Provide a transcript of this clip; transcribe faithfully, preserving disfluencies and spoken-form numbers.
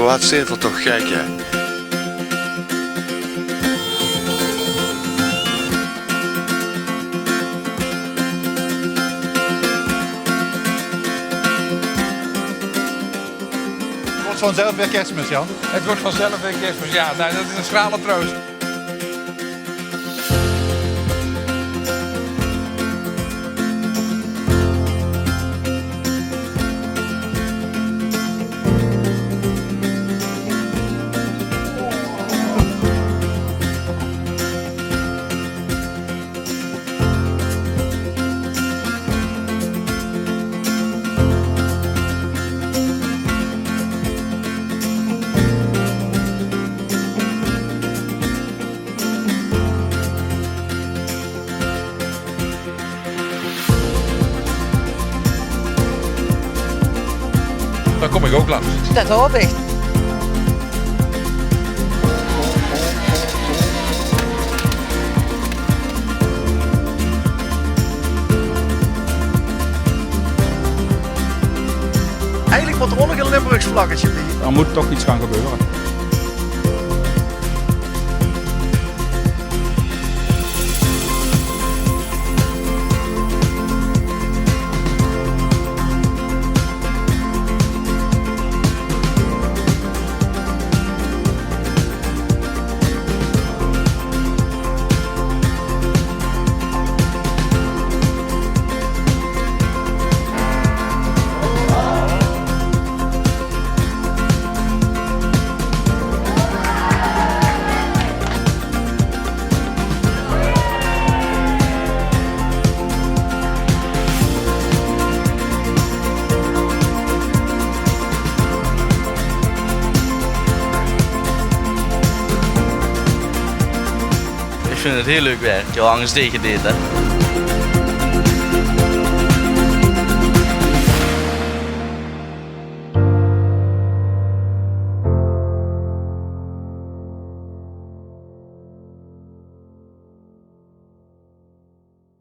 Wat zit er toch gek, hè? Het wordt vanzelf weer Kerstmis, Jan. Het wordt vanzelf weer Kerstmis, ja. Nou, dat is een schrale troost. Dan kom ik ook langs. Dat hoop ik. Eigenlijk moet er ook nog een Limburgs vlaggetje bij. Er moet toch iets gaan gebeuren. Ik vind het heel leuk werk. Ik heb al lang eens tegen dit, hè.